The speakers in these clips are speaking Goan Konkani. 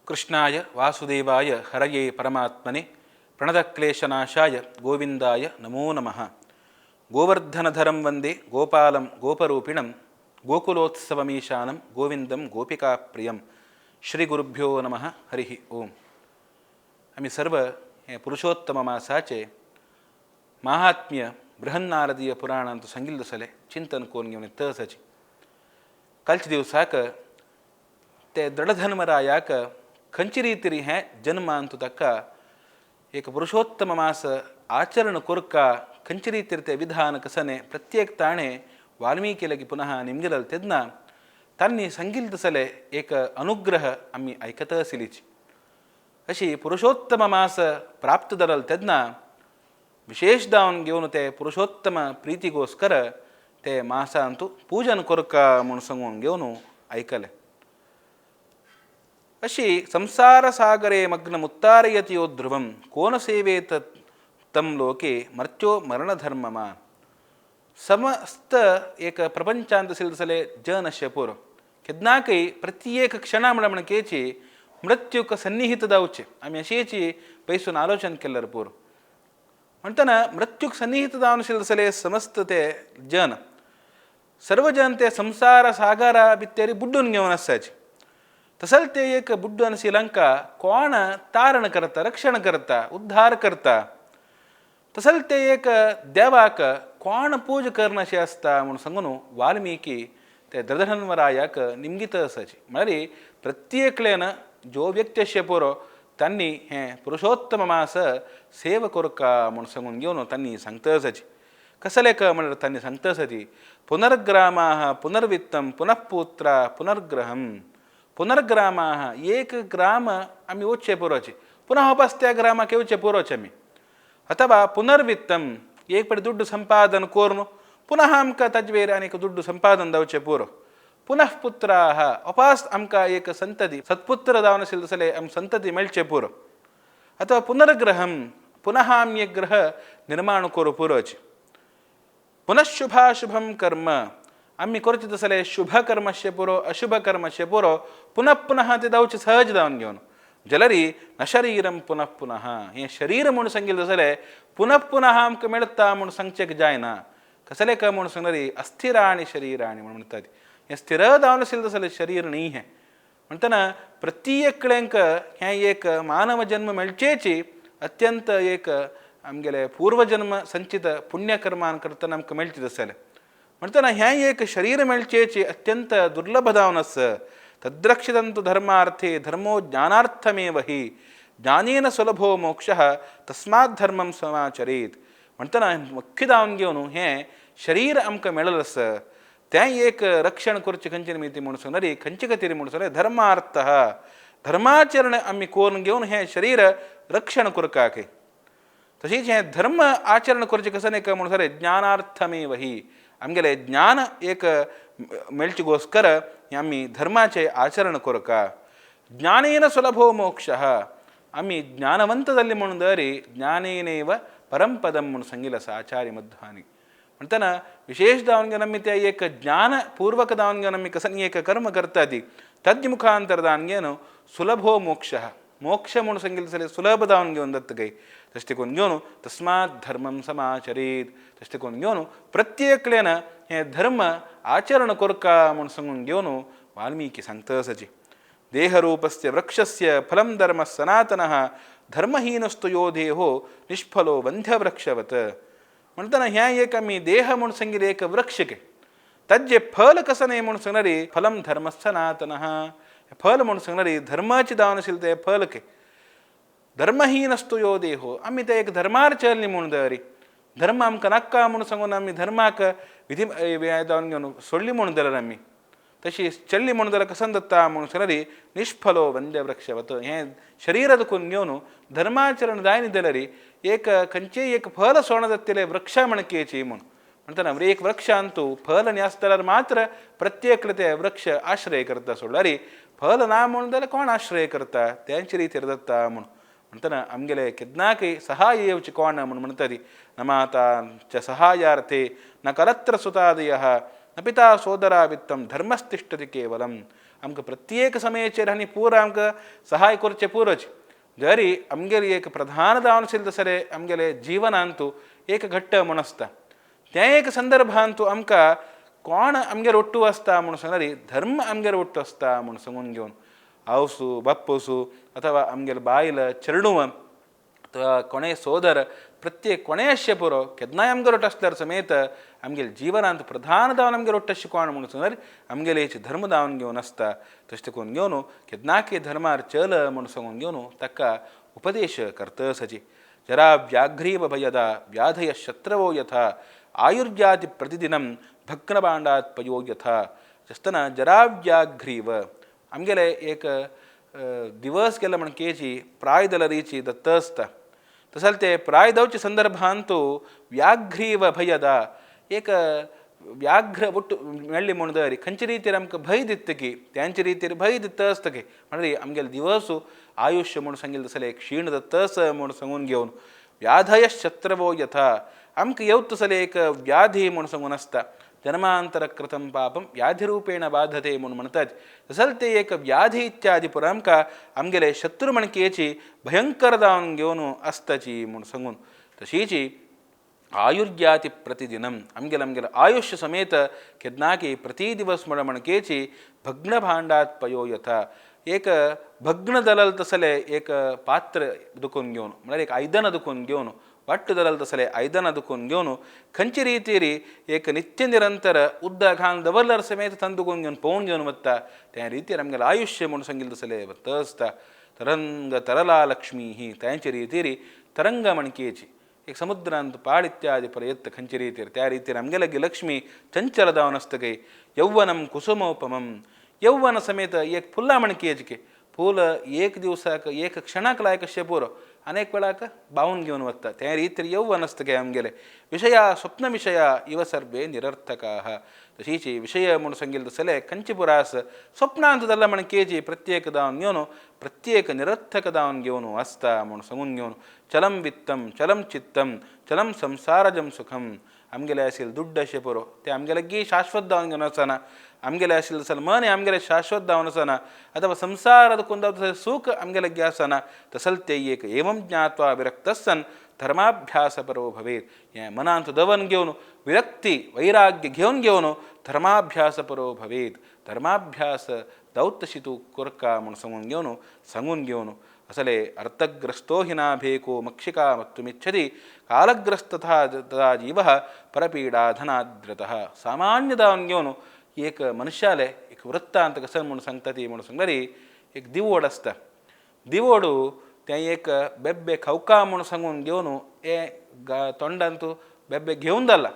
ಕೃಷ್ಣಾಯ ವಾಸುದೇವಾಯ ಹರಯೇ ಪರಮಾತ್ಮನೆ ಪ್ರಣತಕ್ಲೇಶನಾಶಾಯ ಗೋವಿಂದಾಯ ನಮೋ ನಮಃ. ಗೋವರ್ಧನಧರಂ ವಂದೇ ಗೋಪಾಲಂ ಗೋಪರೂಪಿಣಂ ಗೋಕುಲೋತ್ಸವಮೀಶಾನಂ ಗೋವಿಂದಂ ಗೋಪಿಕಾಪ್ರಿಯಂ. ಶ್ರೀ ಗುರುಭ್ಯೋ ನಮಃ. ಹರಿ ಓಂ. आमी सर्व हे पुरुषोत्तम मासाचे महात्म्य बृहन्नारदीय पुराणांत सांगिल्लें आसलें चिंतन करून घेवन तसाची कालच्या दिवसाक ते दृढधर्मरायाक खंयचे रितीन हें जन्मांत ताका एक पुरुषोत्तम मास आचरण कोरका खंयचे रितीर ते विधान कसने प्रत्येक ताणें वाल्मिकी लागी पुनः निमगिरल तेन्ना तांणी सांगिल्लें तसलें एक अनुग्रह आमी आयकत आशिल्लीच. अशी पुरुषोत्तम मास प्राप्त जाल तेन्ना विशेष दावन घेवन ते पुरुषोत्तम प्रितीगोस्कर ते मासांतु पूजन कोरका म्हूण सांगून घेवन आयकलें. अशी संसार सागरे मग्न मुत्तारयति यो ध्रुवं कोन सेवेत तम लोके मर्त्यो मरणधर्ममान. समस्त एक प्रपंचांत सिलसले जन अशें पुरो केन्नाकय प्रत्येक क्षणा म्हळ्यार म्हणकेची मृत्यूक सन्निहित जावचें आमी अशेंची पयसून आलोचन केल्यार पुरो. म्हणटना मृत्यूक सन्निहित जावन आशिल्ले समस्त ते जन सर्व जन ते संसार सागरा भितर बुड्डून घेवन आसाचे. तसल ते एक बुड्डून श्रीलंका कोण तारण करता, रक्षण करता, उद्धार करता. तसल ते एक देवाक कोण पूज करनाशें आसता म्हूण सांगून वाल्मिकी ते दृढधन्वरायाक निमगीत आसाची. म्हळ्यार प्रत्येकल्यान जो व्यक्ती अशें पुरो तांणी हें पुरुषोत्तम मास सेव कोरका म्हूण सांगून घेवन तांणी सांगता आसाची. कसलें क म्हळ्यार तांणी सांगता आसाची पुनर्ग्रामाः पुनर्वित्तं पुनःपुत्र पुनर्ग्रहं. पुनर्ग्रामाः एक ग्राम आमी वचचें पुरोचें पुनः वापस त्या ग्रामाक येवचें पुरोचें आमी. अथवा पुनर्वित्तं एक फावटी दुड्ड संपादन करून पुनः आमकां ताजे वयर आनी एक दुड्ड संपादन जावचें पुरो. पुनः पुत्राः अपास आमकां एक संतती सत्पुत्र जावन आशिल्लें जाल्यार आमकां संतती मेळचें पुरो. अथवा पुनर्ग्रहं पुनः आमी एक ग्रह निर्माण करूं पुरोचें. पुनः शुभाशुभं कर्म आमी करचें तसलें शुभ कर्म अशें पुरो अशुभ कर्म अशें पुरो पुनः पुनः तें जावचें सहज जावन घेवन जाल्यार न शरीरं पुनः पुनः हें शरीर म्हूण सांगिल्लें जाल्यार पुनः पुनः आमकां मेळटा म्हूण सांगचें जायना. कसलें काय म्हूण सांगल्यार अस्थिराणि शरीराणि म्हूण म्हणटात. हें स्थिर जावन आशिल्लें जाल्यार शरीर न्ही हें. म्हणटना प्रत्येकल्यांक हें एक मानव जन्म मेळचेची अत्यंत एक आमगेलें पूर्वजन्म संचित पुण्यकर्मान करतना आमकां मेळचें आसलें. म्हणटना हें एक शरीर मेळचेची अत्यंत दुर्लभ जावन आसा. तद्रक्षितंतु धर्मार्थे धर्मो ज्ञानार्थमेव हि ज्ञानेन सुलभो मोक्षः तस्मात् धर्मं समाचरेत. म्हणटना मुख्य जावन घेवन हें शरीर आमकां मेळिल्लें आसा तें एक रक्षण करचें खंयचे निमित्त म्हूण सांगल्यार खंयचे खातीर म्हूण सांगल्यार धर्मार्थ धर्माचरण आमी करून घेवन हें शरीर रक्षण करपाक. तशेंच हें धर्म आचरण करचें कसो न्ही काय म्हूण सांगल्यार ज्ञानार्थमेव हि आमगेलें ज्ञान एक मेळचे गोस्कर हें आमी धर्माचें आचरण करका. ज्ञानेन सुलभो मोक्षः आमी ज्ञानवंत जाल्ले म्हणून दरी ज्ञानेनैव परमपदं म्हूण सांगिल्लें आसा आचार्य मध्वानी. म्हणटना विशेष जावन घेवन आमी तें एक ज्ञानपूर्वक जावन घेवन आमी कसं एक कर्म करता ती तज्ञ मुखांतर जावन घेवन सुलभो मोक्षः मोक्ष म्हूण सांगिल्लें जाल्यार सुलभ जावन घेवन जाता काय. तशें देखून घेवन तस्मात् धर्मं समाचरेत. तशें देखून घेवन प्रत्येकल्यान हें धर्म आचरण करका म्हूण सांगून घेवन वाल्मिकी सांगता आसाची. देहरूपस्य वृक्षस्य फलं धर्मः सनातनः धर्महीनस्तु यो देहो निष्फलो वन्ध्यवृक्षवत्. म्हणटना हें एक आमी देह म्हूण सांगिल्लें एक वृक्ष के ताजें फल कसं न्हय म्हूण सांगल्यार फलं धर्म सनातनः फल म्हूण सांगल्यार धर्माचें जावन आशिल्लें तें फल के. धर्महीनस्तु यो देहो आमी ते एक धर्मार चलनी म्हूण दरी धर्म आमकां नाका म्हूण सांगून आमी धर्माक विधी जावन घेवन सोडली म्हूण जाल्यार आमी तशी चल्ली म्हूण जाल्यार कसं दत्ता म्हूण सांगल्यार निष्फलो वंद्यवृक्षवत. हें शरीर दुखून घेवन धर्माचरण जायना जाल्यार एक खंयचेय एक फल सोण जातलें वृक्ष म्हणकेची म्हूण. म्हणटना एक वृक्षांतु फल न्ही आसता जाल्यार मात्र प्रत्येक ते वृक्ष आश्रय करता सोडल्यार फल ना म्हूण जाल्यार कोण आश्रय करता तेंचे रितीर जाता म्हूण. म्हणटना आमगेले केन्नाकय सहाय येवचें कोण म्हूण म्हणटा ती न माता च सहायार्थे न कलत्र सुतादयः न पिता सोदरा वित्तं धर्मस्तिष्ठति केवलम्. आमकां प्रत्येक समयेचेर आनी पूर आमकां सहाय करचें पुरोच. जरी आमगेली एक प्रधान जावन आशिल्लें तसलें आमगेले जिवनांतू एक घट्ट म्हूण आसता. त्या एक संदर्भांतू आमकां कोण आमगेर ओट्टू आसता म्हूण सांगल्यार धर्म आमगेर ओट्टू आसता म्हूण सांगून घेवन आवसू बाप्पूसू अथवा आमगेले बायल चेडूं अथवा कोणेय सोदर प्रत्येक कोणेय आसचें पुरो केन्नाय आमगेर ओट्टू आसल्यार समेत आमगेले जिवनांत प्रधान जावन आमगेर ओट्टू अशें कोण म्हूण सांगल्यार आमगेले धर्म जावन घेवन आसता. तशें देखून घेवन केन्नाकी धर्मार चल म्हूण सांगून घेवन ताका उपदेश करतसची. जरा व्याघ्रीव भयदा व्याधय शत्रवो यथा आयुर्जाति प्रतिदिनं भग्नभाण्डात् पयो यथा. आसतना जरा व्याघ्रीव आमगेले एक दिवस गेले म्हण केची प्राय दलरीची दत्त आसता. तशें ते प्राय दवचे संदर्भांतू व्याघ्रीव भयदा एक व्याघ्र ಒಟ್ಟು मेळ्ळी म्हूण दरी खंयचे रितीर आमकां भंय दिता की त्यांचे रितीर भंय दिता आसता की म्हणल्यार आमगेले दिवस आयुश्य म्हूण सांगिल्लें तसलें क्षीण दत्तस म्हूण सांगून घेवन व्याधय शत्रवो यथा आमकां येवत तसलें एक व्याधी म्हूण सांगून आसता. जन्मांतर कृतं पापं व्याधिरूपेण बाधते म्हूण म्हणटात. तसलें ते एक व्याधी इत्यादी पुरो आमकां आमगेले शत्रू म्हणकेची भयंकर जावन घेवन आसताची म्हूण सांगून. तशीची आयुर्जाति प्रतिदिनं आमगेले आमगेले आयुष्य समेत केन्नाकी प्रति दिवस म्हण म्हणकेची भग्नभाण्डात् पयो यथा एक भग्न दलल तसलें एक पात्र दुखून घेवन म्हळ्यार एक आयदन दुखून घेवन वाट्ट दलल तसलें आयदन दुखून घेवन खंयचे रितीर एक नित्य निरंतर उदक घालून दवरल्यार समेत थंय दुखून घेवन पोवन घेवन वता त्या रितीर आमगेलें आयुश्य म्हूण सांगिल्लें तसलें वता आसता. तरंग तरला लक्ष्मी ही त्यांचे रितीर तरंग म्हणकेची एक समुद्रांत पाड इत्यादी प्रयत्न खंयचे रितीर त्या रितीर आमगेले लक्ष्मी चंचल जावन आसता काय. यौवनम कुसुमोपमम यौवन समेत एक फुलां म्हणकेची फूल एक दिवसाक एक क्षणाक लायक अशें पुरो अनेक वेळाक बावून घेवन वता त्या रितीर यौवन आसता काय आमगेले. विशया स्वप्न विशया इव सर्वे निरर्थकाः. तशीची विशय म्हूण सांगिल्लें तसलें खंयचे पुरास स्वप्नांत जाल्यार म्हणकेची प्रत्येक जावन घेवन प्रत्येक निरर्थक जावन घेवन आसता म्हूण सांगून घेवन चलं वित्तं चलं चित्तं चलं संसारजं सुखम आमगेले आशिल्लें दुड्ड अशें पुरो तें आमगेले शाश्वत जावन घेवन वचना. आमगेले आशिल्लें तसलें मन आमगेलें शाश्वत जावन वचना अथवा संसार कुंदा सुख आमगेले आसना. तसलें तें एक एवं ज्ञात्वा विरक्तः सन् धर्माभ्यासपरो भवेत्. हें मनांत दवन घेवन विरक्ती वैराग्य घेवन घेवन धर्माभ्यासपरो भवेत्. धर्माभ्यास दौतशी तूं करका म्हूण सांगून घेवन सांगून घेवन असले अर्थग्रस्तो हि नाभेको मक्षिका मत्तुमिच्छति कालग्रस्तथा तदा जीवः परपीडाधनाद्रतः. सामान्य जावन घेवन एक मनुष्याले एक वृत्तांत कसो म्हूण सांगता ती म्हूण सांगल्यार एक दिवोड आसता. दिवोड तें एक बेब्बे खावका म्हूण सांगून घेवन हें तोंडांत बेब्बे घेवन जालां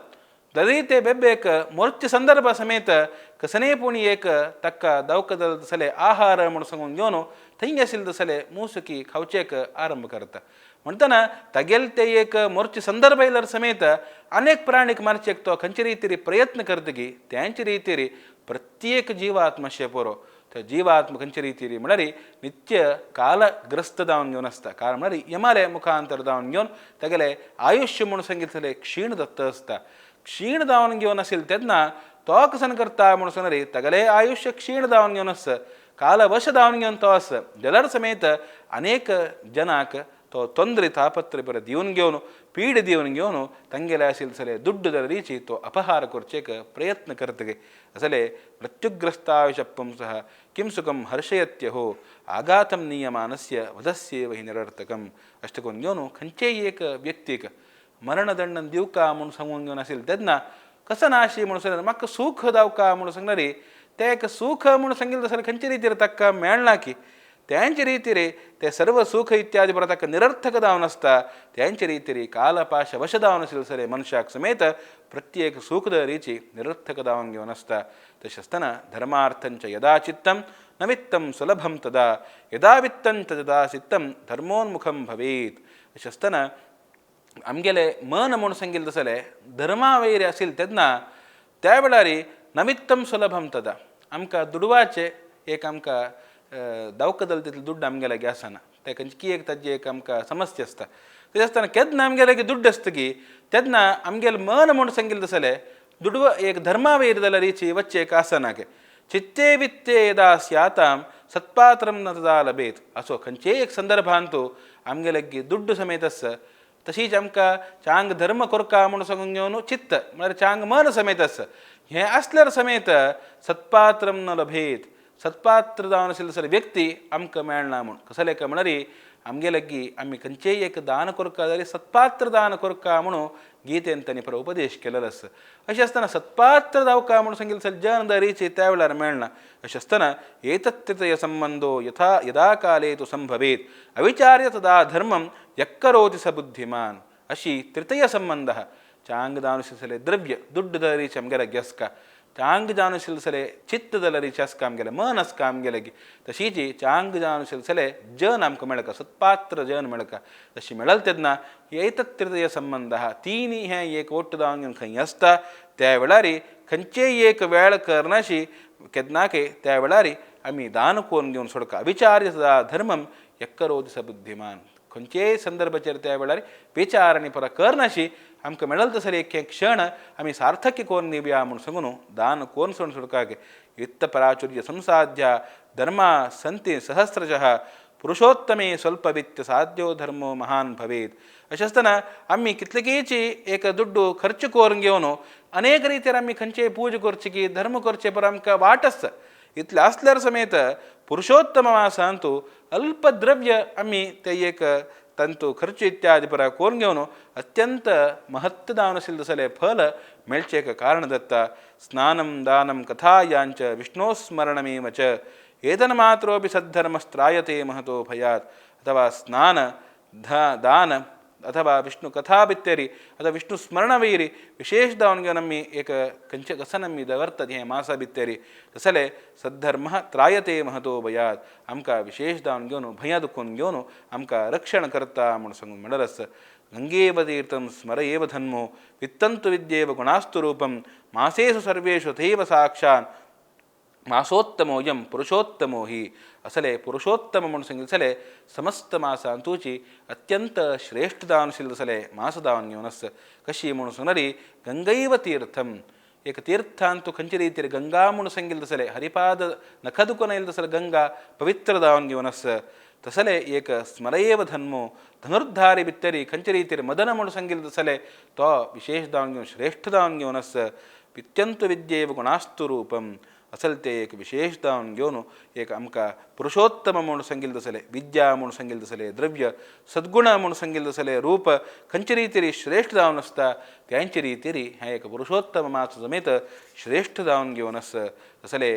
तरी ते बेब्बेक मोर्चे संदर्भा समेत कसनेय पूण एक ताका दावका तसले आहार म्हूण सांगून घेवन थंय आशिल्ले तसले मुसुकी खावचेक आरंभ करता. म्हणटना तागेले ते एक मोर्चे संदर्भ आयल्यार समेत अनेक प्राणीक मारचेक तो खंयचे रितीर प्रयत्न करता की त्यांचे रितीर प्रत्येक जिवात्मा अशें पुरो त्या जिवात्मा खंयचे रितीर म्हळ्यार नित्य कालग्रस्त जावन घेवन आसता. कारण म्हळ्यार यमाले मुखांतर जावन घेवन तागेलें आयुश्य म्हूण सांगितलें क्षीण दत्त आसता. क्षीण जावन घेवन आशिल्लें तेन्ना तो कसन करता म्हूण सांगल्यार तागेलें आयुश्य क्षीण जावन घेवन आसता कालवश जावन घेवन तो आसा जाल्यार समेत अनेक जनाक तो ತೊಂದರೆ ತಾಪತ್ರ ಪರ दिवन घेवन पीड दिवन घेवन तांगेले आशिल्ले तसले दुड्ड दरीची तो अपहार करचेक प्रयत्न करतगे. असले मृत्युग्रस्ताविशपुंसः किं सुखं हर्षयत्यहो आघातं नीयमानस्य वधस्येव हि निरर्थकं. अशें करून घेवन खंयचेय एक व्यक्तीक मरणदंडन दिवका म्हूण सांगून घेवन आशिल्लें तेन्ना कसो नाशी म्हूण सांगल्यार म्हाका सूख जावका म्हूण सांगल्यार तें एक सूख म्हूण सांगिल्लें तसलें खंयचे रितीर ताका मेळना की त्यांचे रितीर ते सर्व सुख इत्यादी बरो ताका निरर्थक जावन आसता. त्यांचे रितीर कालपाश वश जावन आशिल्लें सरे मनशाक समेत प्रत्येक सूख दरीची निरर्थक जावन घेवन आसता. तशें आसतना धर्मार्थंच यदा चित्तं न वित्तं सुलभं तदा यदा वित्तं तदा चित्तं धर्मोन्मुखं भवेत्. अशें आसतना आमगेलें मन म्हूण सांगिल्लें तसलें धर्मा वयर आशिल्लें तेन्ना त्या वेळार नमित्तं सुलभं तदा आमकां दुडवाचें एक आमकां दावका जालें तितलें दुड्ड आमगेले लागीं आसना तें खंयची एक ताजी एक आमकां समस्या आसता. तशें आसतना केन्ना आमगेले लागीं दुड्ड आसता की तेन्ना आमगेलें मन म्हूण सांगिल्लें तसलें दुडवा एक धर्मा वयर जाल्यार वच्चें एक आसना. चित्ते वित्ते यदा स्यातां सत्पात्रं न तदा लभेत. असो खंयचेय एक संदर्भांतु आमगे लागीं दुड्डू समेत आसा तशीच आमकां चांग धर्म करका म्हूण सांगून घेवन चित्त म्हळ्यार चांग मन समेत आसा हें आसल्यार समेत सत्पात्रं न लभेत सत्पात्र जावन आशिल्लो सर व्यक्ती आमकां मेळना म्हूण. कसलें काय म्हळ्यार आमगे लागीं आमी खंयचेय एक दान करका जाल्यार सत्पात्र दान करका म्हणून गीतेन तांणी परा उपदेश केलेलो आसा. अशें आसतना सत्पात्र जावका म्हणून सांगिल्लें सर जन दरीची त्या वेळार मेळना. अशें आसतना एतत्तृतय संबंदो यथा यदा काले तु संभवेत अविचार्य तदा धर्मं यक्करोति स बुद्धिमान. अशी तृतीय संबंध चांग दानुशिसले द्रव्य दुड्ಡು दरीची आमगेले लागीं आसका चांग जानुशिलसले चित्त दलरीची आसका आमगेले मन आसका आमगे लागीं तशीच चांग जानुशिलसले जन आमकां मेळका सत्पात्र जन मेळका तशी मेळल तेन्ना एतत्तृतीय संबंध तिनी हें एक ओट्ट जावन घेवन खंय आसता त्या वेळार खंयचेय एक वेळ करनाशी केन्नाके त्या वेळार आमी दान करून घेवन सोडका विचार्य सदा धर्मम यक्करोति स बुद्धिमान. खंयचेय संदर्भाचेर त्या वेळार विचार आनी परा करनाशी आमकां मेळल तसर एक एक क्षण आमी सार्थक्य करून दिवया म्हूण सांगून दान कोन सोडून सोडकाक. वित्त प्राचुर्य संसाध्य धर्मा संती सहस्रशः पुरुषोत्तमे स्वल्पवित्त साध्यो धर्मो महान भवेत. अशें आसतना आमी कितलेकीची एक दुड्डू खर्च करून घेवन अनेक रितीर आमी खंयचेय पूजा करची की धर्म करचे पर आमकां वाट आसता. इतलें आसल्यार समेत पुरुषोत्तम मासांतु अल्पद्रव्य आमी ते एक तांतू खर्च इत्यादी परा करून घेवन अत्यंत महत्व दान आशिल्लें तसलें फल मेळचें एक कारण जाता. स्नानं दानं कथायांच विष्णोस्मरणमेव च एतन्मात्रोपि सद्धर्मस्त्रायते महतो भयात्. अथवा स्नान दान अथवा विष्णु कथा बित्तेरी अथवा विष्णु स्मरणवैरी विशेष दावन घेवन आमी एक खंयचे कसन आमी दवरतात हें मासा बित्तेरी तसले सद्धर्म त्रायते महतो भयात् आमकां विशेष दावन घेवन भंया दुखून घेवन आमकां रक्षण करता म्हूण सांगून म्हणल्यार आसा. गंगेव तीर्थं स्मर एव धन्मो वित्तंतु विद्येव गुणास्तु रूपं मासेषु सर्वेषु तथैव साक्षात् मासोत्तमोऽयं पुरुषोत्तमो हि. असले पुरुषोत्तम म्हूण सांगितले समस्त मासांतूची अत्यंत श्रेष्ठ दान आशिल्लें तसले मास दावन घेवन आसा. कशी म्हणून सांगली गंगैव तीर्थम एक तीर्थांतु खंयचे रितीर गंगा म्हूण सांगिल्लें तसले हरिपाद नखदुकून येयलें तसले गंगा पवित्र दावन घेवन आसा. तसले एक स्मरएव धन्मो धनुर्धारी भितरी खंयचे रितीर मदन म्हूण सांगिल्लें तसले तो विशेष दावन घेवन श्रेष्ठ दावन घेवन आसा. वित्यंत विद्येव गुणास्तु रूपम असल ते एक विशेष दावन घेवन एक आमकां पुरुषोत्तम म्हूण सांगिल्लें तसले विद्या म्हूण सांगिल्लें तसले द्रव्य सद्गुण म्हूण सांगिल्लें तसले रूप खंयचे रितीर श्रेष्ठ जावन आसता त्यांचे रितीर हें एक पुरुषोत्तम मास समेत श्रेष्ठ जावन घेवन आसा. तसले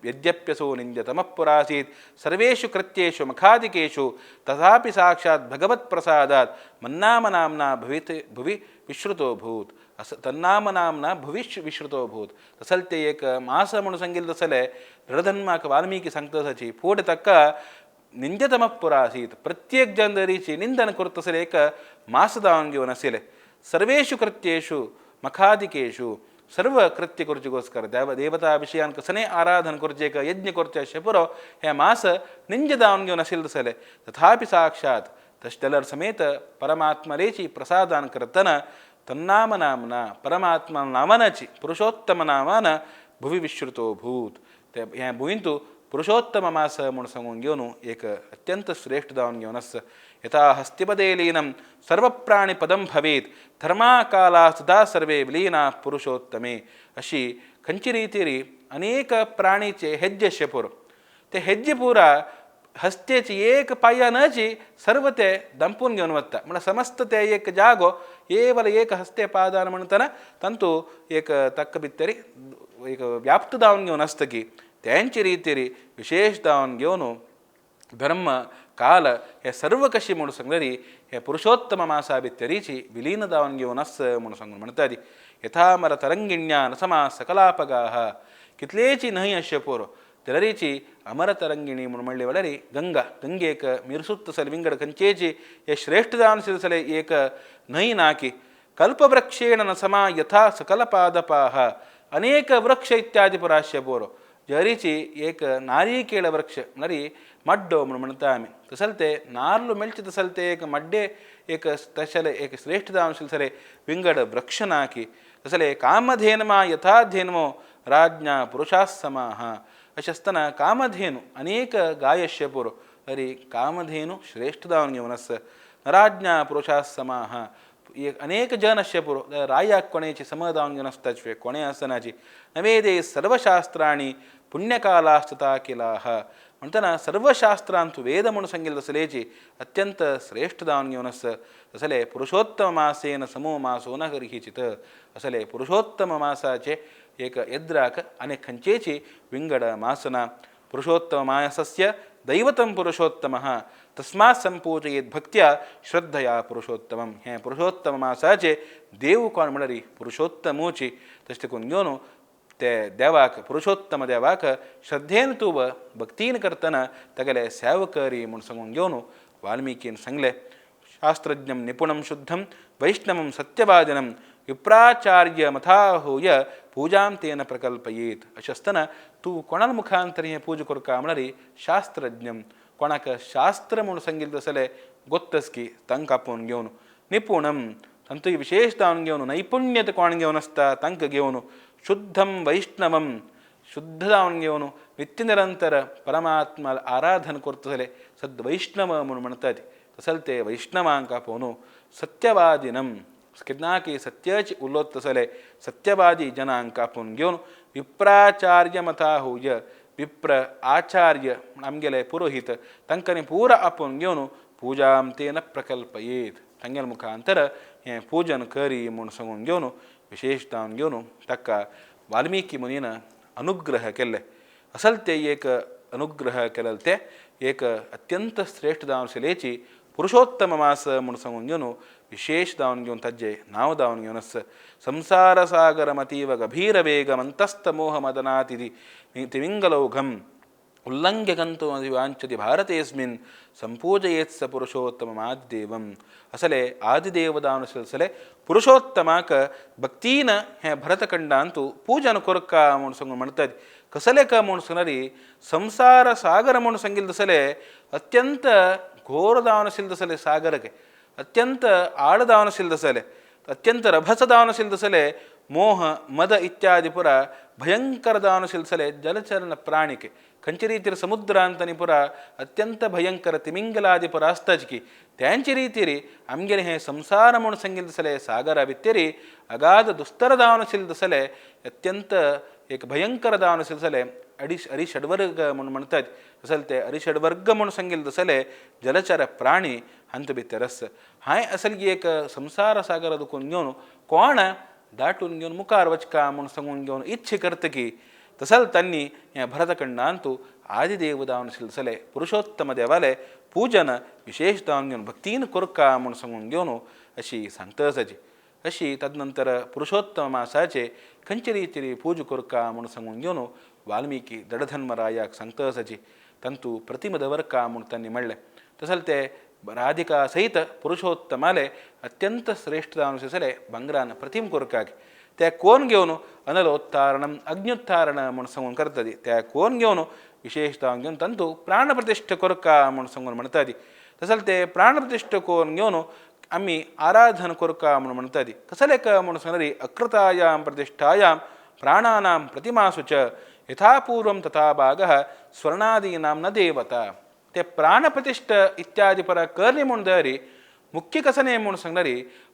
यद्यप्यसो निन्द्यतमः पुरासीत् सर्वेषु कृत्येषु मखादिकेषु तथापि साक्षात् भगवत्प्रसादात् मन्नाम नाम्ना भवित भुवि विश्रुतो भूत असं तन्नाम नाम्ना भुविश् विश्रुतो भूत. तसल ते एक मास म्हणून सांगितलं तसले दृढधन्माक वाल्मीकी सांगता तसाची फुडें ताका निंद्यतमः पुरासीत् प्रत्येक जन दरीची निंदन करता तसले एक मास जावन घेवन आशिल्लें. सर्वेषु कृत्येषु मखादिकेषु सर्व कृत्य करचेगोस्कर देव देवता विशयान कसने आराधन करचें एक यज्ञ करचें अशें पुरो हें मास निंज जावन घेवन आशिल्लें तसलें तथापि साक्षात तशें जाल्यार समेत परमात्मलेची प्रसादान करतना तन्नाम नामना परमात्मा नामानाची पुरुषोत्तम नामान भुवी विश्रुतो भूत ते हें भुंयंतु पुरुषोत्तम मास म्हूण सांगून घेवन एक अत्यंत श्रेष्ठ जावन घेवन आसा. यथा हस्तिपदे लीनं सर्वप्राणिपदं भवेत् धर्माकाला सदा सर्वे विलीना पुरुषोत्तमे. अशी खंयची रितीर अनेक प्राणीचे हेज्जे शेपूर ते हेज्जे पुरा हस्तेची एक पांयानची सर्व ते दंपून घेवन वता म्हळ्यार समस्त ते एक जागो केवल एक हस्ते पादान म्हणटना तांतू एक ताका भितर एक व्याप्त जावन घेवन आसता की त्यांचे रितीर विशेष जावन घेवन धर्म काल हे सर्व कशी म्हणून सांगलेली हे पुरुषोत्तम मासा भितरीची विलीन जावन घेवन आस म्हणून सांगून म्हणटाली. यथा मर तरंगिण्या नसमा सकलापगाः कितलेची न्हंय अशें पोरो तेलरीची अमर तरंगिणी म्हणून म्हणली वेळार गंगा गंगेक मिरसूत तसले विंगड खंयचेची हे श्रेष्ठ जावन तसले एक न्हंय ना की कल्पवृक्षेण न समा यथा सकलपादपाः अनेक वृक्ष इत्यादी पुराशे पोरो जरीची एक नारिकेळ वृक्ष म्हळ्यार मड्डो म्हणून म्हणटा आमी तसले ते नार्ल मेळचे तसले ते एक मड्डे एक तशें एक श्रेष्ठ जावन तसले विंगड वृक्ष ना की तसले कामधेनमा यथा धेन्मो राज्ञा पुरुषाः समाः. अशें आसतना कामधेनु अनेक गाय आसचे पुरो तरी कामधेनु श्रेश्ठ जावन घेवन आसा. राज्ञा पुरुषाः समाः अनेक जन आसचे पुरो रायाक कोणेची सम जावन घेवन आसताचे कोणें आसनाची. नवेदे सर्वशास्त्राणि पुण्यकालास्तथा किलाः म्हणटना सर्वशास्त्रांत वेद म्हूण सांगिल्लें तसलेची अत्यंत श्रेश्ठ जावन घेवन आसा. तसले पुरुषोत्तम मासेन समो मासो न गर्हिचित असले पुरुषोत्तम मासाचे एक एद्राक आनी खंयचेची विंगड मासना. पुरुषोत्तम मासस्य दैवतं पुरुषोत्तमः तस्मात् संपूजयेत भक्त्या श्रद्धया पुरुषोत्तमं. हें पुरुषोत्तम मासाचे देव कोण म्हणल्यार पुरुषोत्तमूची. तशें देखून घेवन ते देवाक पुरुषोत्तम देवाक श्रद्धेन तूं भक्तीन करतना तागेले सेवा करी म्हूण सांगून घेवन वाल्मिकीन सांगलें. शास्त्रज्ञं निपुणं शुद्धं वैष्णवं सत्यवादिनं विप्राचार्य मथाहूय पूजां तेन प्रकल्पयेत. अशें आसतना तूं कोणा मुखांतर हें पूजा करता म्हळ्यार शास्त्रज्ञं कोणाक शास्त्र म्हूण सांगिल्लें तसलें गोत्तस्की तांकां आपोवन घेवन, निपुणं तांतूय विशेश जावन घेवन नैपुण्यता कोण घेवन आसता तांकां घेवन, शुद्धं वैष्णवं शुद्ध जावन घेवन नित्य निरंतर परमात्मा आराधन करतले सद्वैष्णव म्हूण म्हणटात तसले ते वैष्णवांक आपोवन सत्यवादिनं केन्नाकी सत्याची उलोत तसले सत्यवादी जनांक आपोवन घेवन विप्राचार्य मथाहूय विप्र आचार्य आमगेले पुरोहीत तांकां पुरा आपोवन घेवन पूजां तेन प्रकल्पयेत तांगेले मुखांतर हें पूजन करी म्हूण सांगून घेवन विशेश जावन घेवन ताका वाल्मिकी मुनीन अनुग्रह केल्ले. असल ते एक अनुग्रह केलेले ते एक अत्यंत श्रेश्ठ जावन आशिल्ल्याची पुरुषोत्तम मास म्हूण सांगून घेवन विशेश जावन घेवन ताजें नांव जावन घेवन आसा. संसार सागरमतीव गभीर वेगम अंतस्थमोह मदनातिथि तिमिंगलौघम उल्लंघ्य गंतुं वांछति भारतेस्मिन् संपूजयेत् स पुरुषोत्तम आदिदेवम. असले आदिदेव जावन आशिल्ले पुरुषोत्तमाक भक्तीन हें भरतखंडांतू पूजन कोरका म्हूण सांगून म्हणटात. कसले का म्हूण सांगल्यार संसार सागर म्हूण सांगिल्लें तसले अत्यंत घोर जावन आशिल्लें तसले सागरके अत्यंत आड जावन आशिल्लें तसले अत्यंत रभस जावन आशिल्लें तसले मोह मद इत्यादी पुरा भयंकर जावन आशिल्लें तसले जलचरण प्राणिके खंयचे रितीर समुद्रांत आनी पुरा अत्यंत भयंकर तिमिंगलादी पुरा आसताच की त्यांचे रितीर आमगेलें हें संसार म्हूण सांगिल्लें तसले सागरा भितर अगाध दुस्तर जावन आशिल्लें तसले अत्यंत एक भयंकर जावन आशिल्लें तसले अरिषडवर्ग म्हूण म्हणटात तसले ते अरिषडवर्ग म्हूण सांगिल्लें तसले जलचर प्राणी हांचे भितर आसा. हांवें असली एक संसार सागर दुखून घेवन कोण दाटून घेवन मुखार वचका म्हूण सांगून घेवन इच्छा करता की तसल तांणी हें भरतखंडांतू आदिदेव जावन आशिल्लें तसले पुरुषोत्तम देवाले पूजन विशेश जावन घेवन भक्तीन कोरका म्हूण सांगून घेवन अशी सांगता आसाची. अशी तदनंतर पुरुषोत्तम मासाचे खंयचे रितीन पूजा कोरका म्हूण सांगून घेवन वाल्मिकी दडधन्मरायाक सांगता आसाची. तांतू प्रतिमा दवरका म्हूण तांणी म्हणलें. तसले ते राधिका सहित पुरुषोत्तमाले अत्यंत श्रेश्ठ जावन आशिल्ले भांगरान प्रतिम कोरकाक त्या कोण घेवन अनलोत्तारणम अग्न्युत्तारण म्हूण सांगून करताली. त्या कोण घेवन विशेश जावन घेवन तांतू प्राणप्रतिश्ठ कोरका म्हूण सांगून म्हणटाली. तसले ते प्राणप्रतिश्ठ कोण घेवन आमी आराधन कोरका म्हूण म्हणटाली. कसले का म्हूण सांगल्यार अकृतायां प्रतिष्ठायां प्राणानां प्रतिमासु च यथापूर्वं तथा भागः स्वर्णादीनां न देवता. ते प्राणप्रतिष्ठ इत्यादी पर करणी म्हूण दरी मुख्य कसने म्हूण सांगल्यार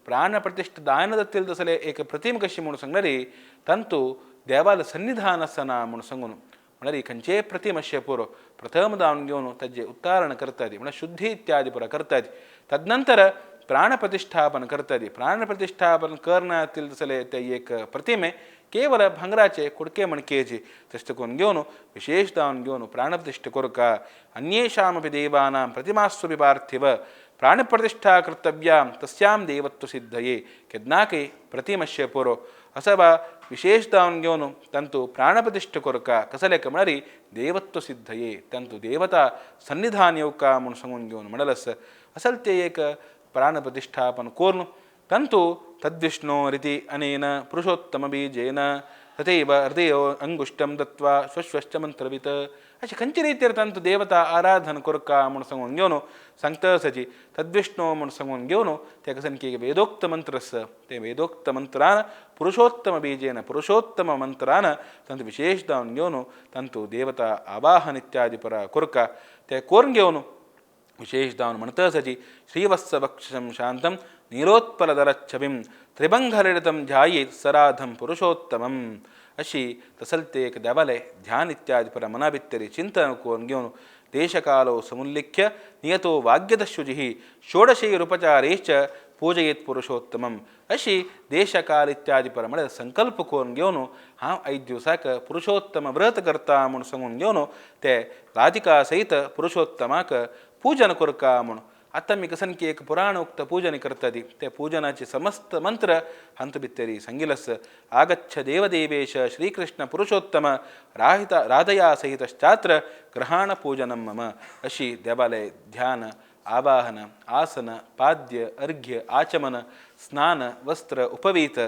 प्राणप्रतिष्ठ दान दत्तील तसले एक प्रतिम कशी म्हूण सांगल्यार तांतू देवाल सन्निधान आसना म्हूण सांगून म्हळ्यार खंयचेय प्रतिम आसचें पुरो प्रथम जावन घेवन ताजें उत्तारण करताली म्हळ्यार शुद्धी इत्यादी पुरो करताली. तदनंतर प्राणप्रतिष्ठापन करताली. प्राणप्रतिष्ठापन करण्यातील तसले ते एक प्रतिमे केवल भांगराचे कुडके मणकेचे तशें करून घेवन विशेश जावन घेवन प्राणप्रतिष्ठ कोरका. अन्येषामपि देवानां प्रतिमास्वपि पार्थिव प्राणप्रतिष्ठा कर्तव्यां तस्यां देवत्व सिद्धये केन्नाकय प्रतिमस्य पुरो असवा विशेष जावन घेवन तांतू प्राणप्रतिष्ठ कोरका. कसले म्हळ्यार देवत्व सिद्धये तांतू देवता सन्निधान येवका म्हूण सांगून घेवन म्हणलें. असल ते एक प्राणप्रतिष्ठापन कोरून तांतू तद्विष्णोरिति अनेन पुरुषोत्तम बीजेन तथैव हृदयो अंगुष्ठं दत्वा स्वश्वश्च मंत्रवित अशें खंयचे रितीर तांचो देवता आराधन करका म्हूण सांगून घेवन सांगता आसा जी तद्विष्णो म्हूण सांगून घेवन तेका सामकी एक वेदोक्त मंत्र आसा ते वेदोक्त मंत्रान पुरुषोत्तम बीजेन पुरुषोत्तम मंत्रान तांचो विशेष जावन घेवन तांचो देवता आवाहन इत्यादी परा करका ते करून घेवन विशेष जावन म्हणटा आसा जी श्रीवत्सवक्षं शांतं नीलोत्पलदरच्छबिं त्रिभंगललितं ध्यायेत सराधं पुरुषोत्तमम् अशी तसलते एक देवाले ध्यान इत्यादी पर मना भितरी चिंतन करून घेवन देशकालो समुल्लिख्य नियतो वाग्यदशुजिः षोडशैरुपचारैश्च पूजयेत पुरुषोत्तमम् अशी देशकाल इत्यादी पर म्हळ्यार संकल्प करून घेवन हांव आयज दिवसाक पुरुषोत्तम व्रत करता म्हूण सांगून घेवन ते राधिका सहित पुरुषोत्तमाक पूजन करका म्हूण. आतां आमी कसन की एक पुराणोक्त पूजन करता ती ते पूजनाचे समस्त मंत्र हांतु भितरी सांगिल्लें आसा. आगच्छ देवदेवेश श्रीकृष्ण पुरुषोत्तम राहिता राधया सहितश्चात्र ग्रहाण पूजनं मम अशी देवालय ध्यान आवाहन आसन पाद्य अर्घ्य आचमन स्नान वस्त्र उपवीत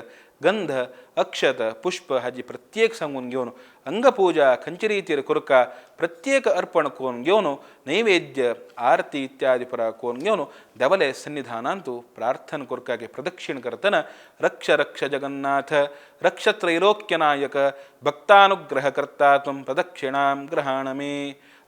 गंध अक्षत पुष्प हाजी प्रत्येक सांगून घेवन अंगपूजा खंयचे रितीर करका प्रत्येक अर्पण करून घेवन नैवेद्य आरती इत्यादी परा करून घेवन देवाले सन्निधानांतु प्रार्थना करका प्रदक्षिण करतना रक्ष रक्ष जगन्नाथ रक्ष त्रैलोक्यनायक भक्तानुग्रहकर्ता त्वं प्रदक्षिणां ग्रहाण मे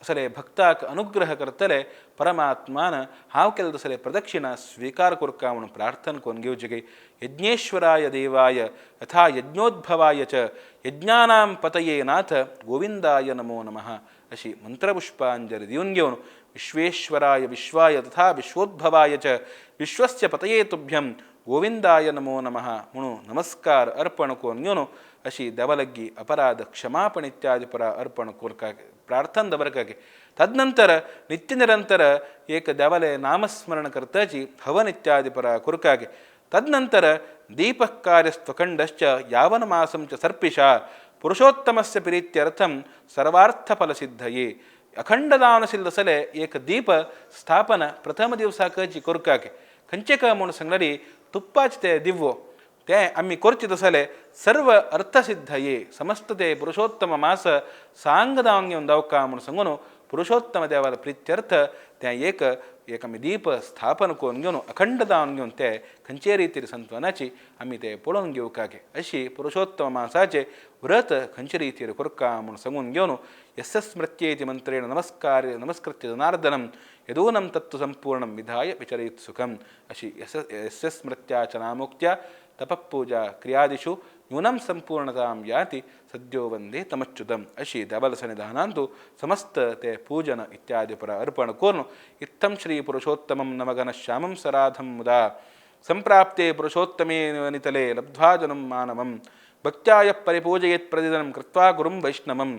असले भक्ताक अनुग्रह करतले परमात्मान हांव केले तसले प्रदक्षिणा स्वीकार करका म्हणून प्रार्थना करून घेवची गे. यज्ञेश्वराय देवाय यथा यज्ञोद्भवाय च यज्ञानां पतये नाथ गोविंदाय नमो नमः अशी मंत्रपुष्पांजली दिवन घेवन विश्वेश्वराय विश्वाय तथा विश्वोद्भवाय च विश्वस्य पतये तुभ्यं गोविंदाय नमो नमः म्हणून नमस्कार अर्पण करून घेवन अशी देवालगी अपराध क्षमापण इत्यादी परा अर्पण करका प्रार्थना दवरका. तदनंतर नित्य निरंतर एक देवाले नामस्मरण करताची हवन इत्यादी परा करका. तदनंतर दीपकार्यस्त्वखंडश्च यावनमासं च सर्पिषा पुरुषोत्तमस्य प्रीत्यर्थं सर्वार्थफलसिद्धये. अखंडदानशील एक दीप स्थापना प्रथम दिवसाकची करकाके खंयचे काय म्हणून सांगल्यार तुप्पाचे ते दिव्वो ते आमी करचे तसले सर्व अर्थसिद्धये समस्त ते पुरुषोत्तम मास सांग दावन घेवन दावका म्हणून सांगून पुरुषोत्तम देवाला प्रित्यर्थ ते एक एक आमी दीप स्थापन करून घेवन अखंड दावन घेवन ते खंयचे रितीर संत्वनाची आमी ते पळोवन घेवकाके अशी पुरुषोत्तम मासाचे व्रत खंयचे रितीर करका म्हणून सांगून घेवन यस्य स्मृत्येति मंत्रेण नमस्कार नमस्कृत्य जनार्दनं यदूनं तत्त्वसंपूर्णं विधाय विचरयेत् सुखम् अशी यस्य स्मृत्या च नामोक्त्या तपपूजा क्रियादिषु न्यूनं संपूर्णतां याति सद्यो वंदे तमच्युतम् अशी देवाल सन्निधानांतु समस्त ते पूजन इत्यादी पर अर्पण करून इत्थं श्री पुरुषोत्तमं नमगन श्यामं सराधं मुदा संप्राप्ते पुरुषोत्तमे नितले लब्ध्वा जनं मानवं भक्त्याय परिपूजयेत् प्रतिदिनं कृत्वा गुरुं वैष्णवं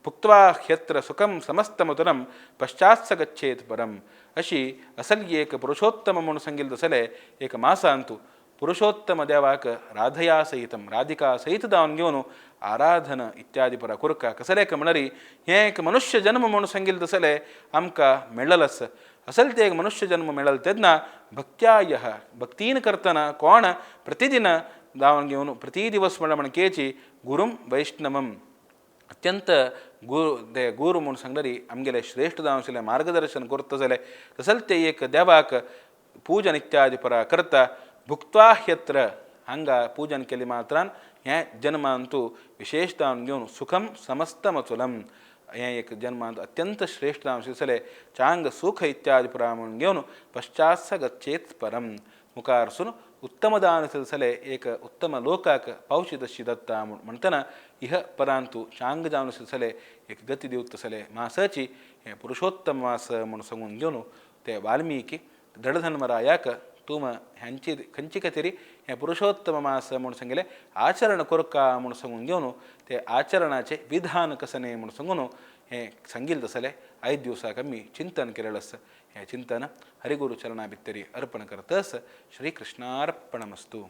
भुक्त्वा ह्यत्र सुखं समस्तमुतरं पश्चात् स गच्छेत् परम् अशी असली एक पुरुषोत्तम म्हणून सांगितलं तसले एक मासांतु पुरुषोत्तम देवाक राधया सहितं राधिका सहित दावन घेवन आराधना इत्यादी परा करका. कसले म्हणरी हें एक मनुष्य जन्म म्हणून सांगितलं तसले आमकां मेळ्ळें आसा. असल ते एक मनुष्य जन्म मेळ्ळें तेन्ना भक्त्याय भक्तीन करतना कोण प्रतिदिन दावन घेवन प्रति दिवस म्हणल्यार म्हणकेची गुरुं वैष्णवम अत्यंत गुरु ते गुरु म्हणून सांगल्यार आमगेले श्रेष्ठ जावन आशिल्लें मार्गदर्शन करता जाल्यार तसले ते एक देवाक पूजन इत्यादी परा करता. भुक्त्वा ह्यत्र हांगा पूजन केले मात्रान हें जन्मांतु विशेष जावन घेवन सुखम समस्तमतुलम हें एक जन्मांत अत्यंत श्रेष्ठ जावन आशिल्लें चांग सुख इत्यादी परा म्हणून घेवन पश्चात स गच्छेत परम मुखारसून उत्तम दान सले एक उत्तम लोकाक पावची तशी दत्ता म्हूण म्हणटना इह परांतु चांग जावन सले एक गती दिवत तसले मासाची हें पुरुषोत्तम मास म्हणून सांगून घेवन ते वाल्मिकी दृढधर्मरायाक तूं ह्यांची खंयची खातीर हें पुरुषोत्तम मास म्हणून सांगिल्लें आचरण करका म्हणून सांगून घेवन ते आचरणाचें विधान कसं न्हय म्हणून सांगून हें सांगिल्लें तसलें आयज दिवसाक आमी चिंतन केलेलें आसा. हें चिंतन हरिगुरु चरणा भितरी अर्पण करतस श्रीकृष्णार्पणमस्तु.